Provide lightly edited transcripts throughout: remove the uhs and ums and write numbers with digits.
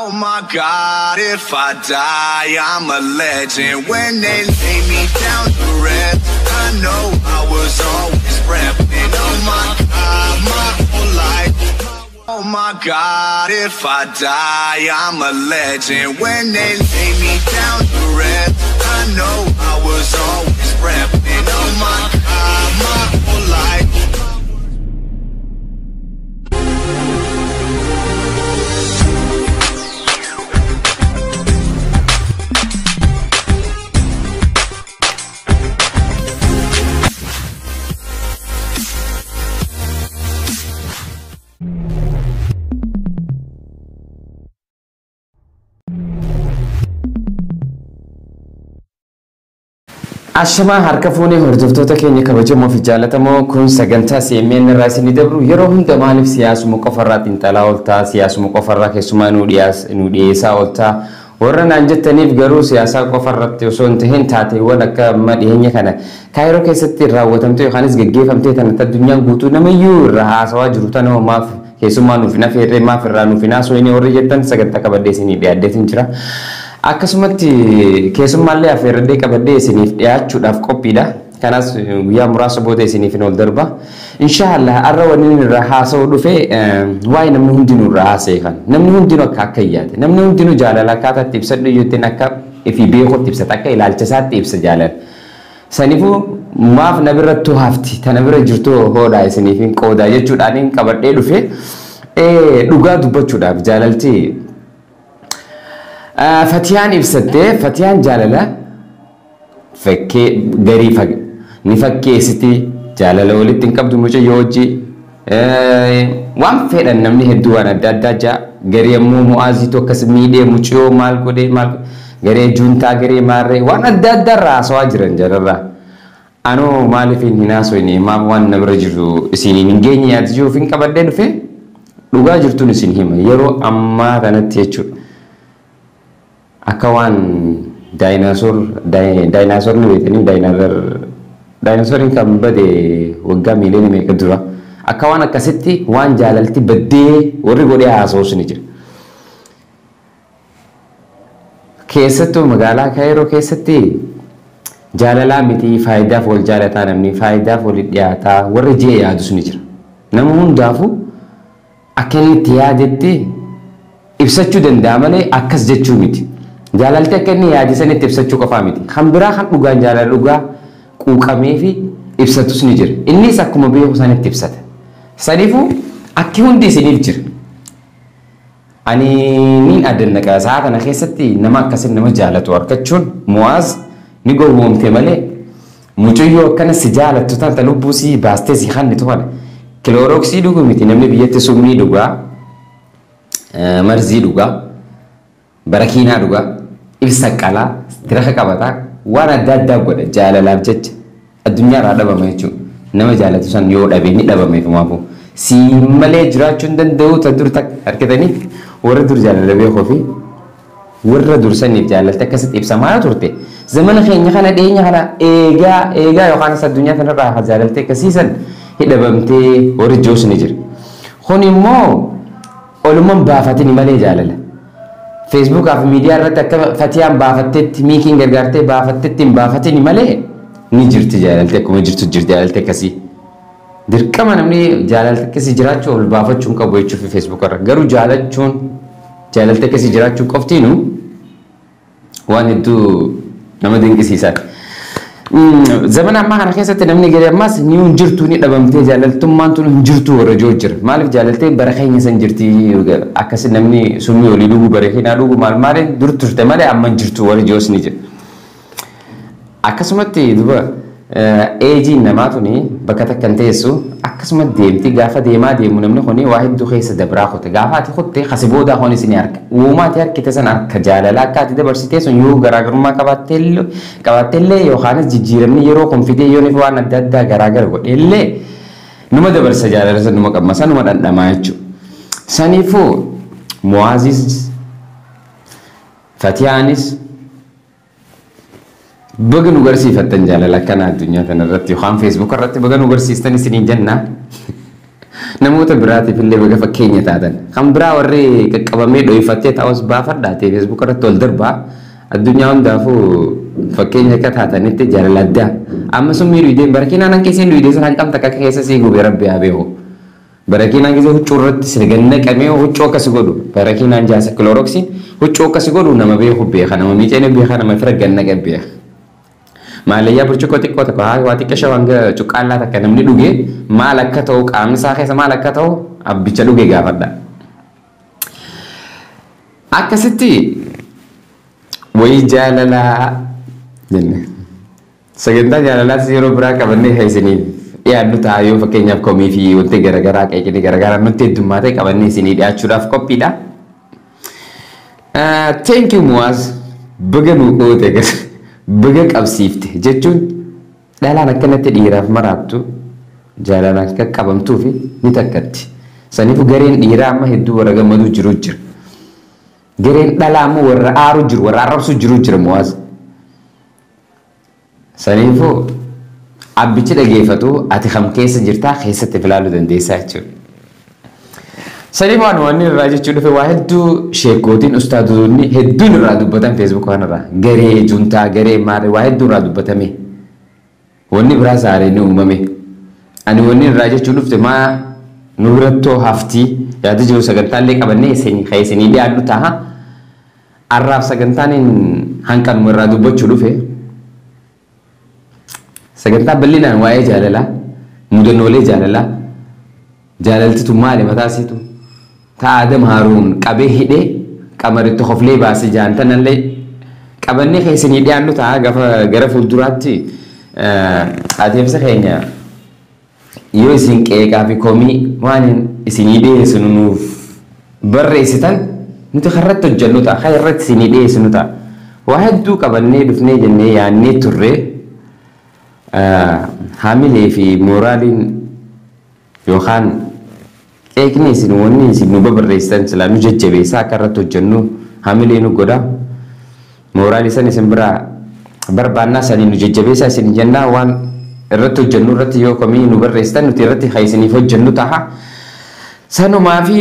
Oh my God, if I die, I'm a legend. When they lay me down to rest, I know I was always repping. Oh my God, my whole life. Oh my God, if I die, I'm a legend. When they lay me down to rest, I know I was always repping. Oh my God, my whole life. Ashamaa harka fuunee hordoftoota keenya kabajamoo fi jaallatamoo kun sagantaa CMN irraa isinii dabru yeroo hunda maaliif siyaasuma qofarraa xiinxalaa ooltaa siyaasuma qofarraa keessumaa nu dhiyeessaa ooltaa warra naan jettaniif garuu siyaasaa qofarratti osoo hin tahin taateewwan akka amma dhiyeenya kana Kaayiroo keessatti raawwatamte yookaanis geggeeffamtee tanatti addunyaan guutuu namayyuu irra haasawaa jiru tana maaf keessumaa nuuf hin affeerree maaf irraa nuuf hin haasofne warri jettan sagantaa qabadhee isinii dhiyaaddeetiin jira. Akkasumatti keessumaallee affeerradhee qabadhee isiniif dhiyaachuudhaaf qophiidha. Kanas guyyaa muraasa booda isiniif hin ol darba. Inshaallah har'a wanni inni irraa haasa'u dhufe waa'ee namni hundinuu irraa haasa'e kan. Namni hundinuu akka akka yaade. Namni hundinuu jaalala akkaataa itti ibsadhu iyyuu akka ifii beekutti ibsata akka ilaalcha isaatti ibsa jaalala. Saniifuu maaf na birattuu hafti tana bira jirtu hoodhaa isiniif hin qoodaa jechuudhaan qabadhee dhufe dhugaa dubbachuudhaaf jaalalti. Fatiyaan ibsattee Fatiyaan jaalala fakkee garii ni fakkeessiti jaalala walitti hin qabdu mucayyoo hojii waan fedhan namni hedduu waan adda addaa jaa garii ammoo Mu'aaziitu akkas miidhee mucayyoo maal godhee maal garee juuntaa garee maarree waan adda addaa irraa haasawaa jiran jalarraa. Anoo maaliif hin haasofne maaf waan na bira jiru isiniin hin geenye yaadu jiruuf hin qabadhee dhufe dhugaa jirtuun isin hima yeroo ammaa kanatti jechuudha. Akka waan daayinaasoor ni beekanii daayinaasooriin kan bade waggaa miiliyoona meeqa dura akka waan akkasitti waan jaalalti baddee warri godhee haasa'us ni jira. Keessattuu magaalaa Kaayiroo keessatti jaalalaa miti faayidaaf wal jaalataa namni faayidaaf wal dhiyaataa warri ji'a yaadus ni jira. Nama hundaafuu akka inni itti yaadetti ibsachuu danda'a malee akkas jechuu miti. Jaalalti akka inni yaade sanitti ibsachuu qofaa miti. Kan biraa kan dhugaan jaalala dhugaa quuqamee fi ibsatus ni jira. Innis akkuma beeku sanitti ibsata. Saniifuu akki hundi isiniif jira. Ani niin addannaqa sa'a kana keessatti nama akkasiin nama jaalatu argachuun Mu'aaz ni gowwoomte malee mucayyoo akkana si jaalattu taanta lubbuu si baastee si hannitu kana kiloorooksii dhuguu miti namni biyyatti summii dhugaa marzii dhugaa barakiinaa dhugaa ibsa qalaa tiraka qabataa waan adda addaa godha jaalalaaf jecha addunyaarraa dhabama jechuudha. Nama jaalatu san yoo dhabe ni dhabameef maafuu si malee jiraachuu hin danda'u ta dur takka harkitanii warra dur jaalala beekuu fi warra dursaniif jaalalte akkasitti ibsamaa turte. Zamana keenya kana dhiyeenya kana eegaa eegaa yookaan addunyaa kanarraa jaalalte akkasiisan hidhabamtee warri joos ni jira. Kun immoo olumaan baafatini malee jaalala. Feesbuukaa fi miidiyaa irratti akka Fatiyaan baafatteetti miikiin gargaartee baafatteetti hin baafatini malee ni jirti jaalalte akkuma jirtu jirti jaalalte akkasii. Dirqama namni jaalalte akkasii jiraachuu ol baafachuu hin qabu jechuuf feesbuuk irra. Garuu jaalachuun jaalalte akkasii jiraachuu qoftiinu waan hedduu nama dinqisiisaadha. Zamana ammaa kana keessatti namni gadi ammaas ni hin jirtu ni dhabamtee jaalaltummaan tun hin jirtu warra jiru jira. Maaliif jaalaltee bara keenya san jirti akkasi namni summii olii dhugu bara keenyaa dhugu maal maaliin dur turte malee amma hin jirtu warra jirus ni jira. Akkasumatti duba eejiin namaa tuni bakka takka hin teessu akkasuma deemti gaafa deemaa deemu namni kuni waa hedduu keessa dabraa kutte gaafa ati kutte kasi boodaa kunis ni harka uumaa ati harkite san harka jaalala akka ati dabarsitee sun yoo garaagarummaa qabaattellee yookaanis jijjiiramni yeroo kun fidee yoo waan adda addaa garaagara godhellee numa dabarsa jaalala san numa qabma sanuma dhandhamaa jechuudha. Saniifuu Mu'aazis Fatiyaanis baga nu garsiifattan jaalala akkana addunyaa kanarratti yookaan feesbuuk irratti baga nu garsiistan isiniin jenna. Namoota biraatiif illee baga fakkeenya taatan. Kan biraa warri qaqqabamee dho'ifattee taa'us baafadhaatee Facebook irratti ol darbaa. Addunyaa hundaafuu fakkeenya akka taatanitti jaalala addaa. Amma sun miidhuu barakinaan hanqisee duwidee sana hanqamta akka keessa sii gubee rabbi haa beeku. Barakinaan gisee huccuu irratti sirganna qabee huccuu akkas godhu. Barakinaan jaasa kilooroksiin huccuu akkas godhu nama beeku beeka, nama miiceen beeka, nama fira ganna beeka. Maalayyaa burcuqqoo xiqqoo tokko haa waa xiqqaa hanga cuqqaallaa takka namni dhuge maal akka ta'u qaamni isaa keessa maal akka ta'u abbicha dhuge gaafadha. Akkasitti wayii jaalalaa jenne. Sagantaa jaalalaas yeroo biraa qabannee isiniif dhiyaannu ta'a yoo fakkeenyaaf komii fi wanti garaagaraa qeeqni garaagaraa nutti heddummaatee qabannee isinii dhiyaachuudhaaf qophiidha. Thank you Muwaaz, baga nu goote, baga qabsiifte jechuun dhalaan akkanatti dhiiraaf maraattu jaalalaan akka qabamtuu fi ni takkatti. Saniif gareen dhiiraa amma hedduu warra gammaduu jiru jira. Gareen dhalaa ammoo warra aaru jiru, warra arrabsu jiru jira Muwaaz. Saniifuu abbichi dhageeffatu ati kam keessa jirtaa keessatti filaaluu dandeessaa jechuudha. Saniif waan wanni irraa jechuu dhufe waa hedduu sheekootiin ustaadonni hedduun irraa dubbatan Facebook kanarraa, garee juntaa, garee maarree, waa hedduu irraa dubbatame. Wanni biraa saaree ni uumame. Ani wanni irraa jechuu dhufte maa nu birattoo haftii yaada jiru sagantaallee qabannee isinii dhiyaadhu ta'a. Arraaf sagantaan hanqanuma irraa dubbachuu dhufe. Sagantaa bal'inaan waa'ee jaalalaa, mudannoolee jaalalaa, jaalaltitu maali mataa isiitu? Ta Adam Haaruun qabee hidhee qamaritti hoflee baase jaantanallee qabannee keessanii dhiyaannu ta'a gafa gara fuulduraatti. Adeemsa keenya yoo isin qeeqaa fi komii waan isinii dhiyeessinu nuuf barreessitan nuti karratti hojjennu ta'a, kan irratti isinii dhiyeessinu ta'a. Waa hedduu qabannee dhufnee jennee yaannee turre, haamilee fi mooraaliin yookaan qeeqni isin wanni isin nu babarreessitan silaa nu jajjabeessaa akka irratti hojjennu haamilee nu godha. Mooraalii san isin biraa barbaannaa, sanii nu jajjabeessaa isin jennaa. Waan irratti hojjennu irratti yoo komii nu barreessitan nuti irratti kan isiniif hojjennu ta'a. Sanumaa fi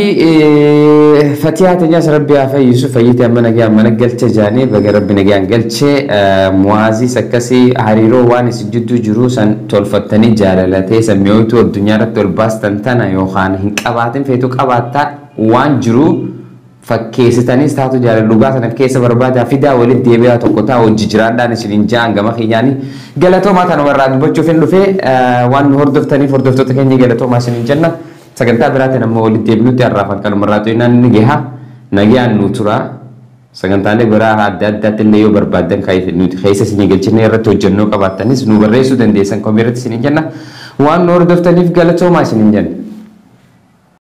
Fatiyaa teenyaas rabbi haa fayyisu, fayyite amma nagaan mana galche jaanii, baga rabbi nagaan galche. Muwaazis akkasii hariiroo waan isin jidduu jiru san tolfattanii jaalalatee sammiyootu addunyaa irratti ol baastan tana yookaan hin qabaatin feetu qabaattaa waan jiru fakkeessitanis taatu jaalala dhugaa sana keessa barbaadaa fidaa, walitti deebi'aa, tokko ta'a, hojii jiraadhaan isiniin ja'an gama kiyyaanii. Galatoomaa, tanuma irraa dubbachuuf hin dhufee. Waan nu hordoftaniif hordoftoota keenya galatoomaa isiniin jenna. Sagantaa biraatiin ammoo walitti deebinutti har'aaf akkanuma irraa xuyinaan ni gaha. Nagaan nu tura. Sagantaalee biraa adda addaatti illee yoo barbaaddan nuti keessa isinii galchinee irratti hojjennoo qabaattanis nu barreessuu dandeessan komii irratti isiniin jenna. Waan nu hordoftaniif galatoomaa isiniin jenna.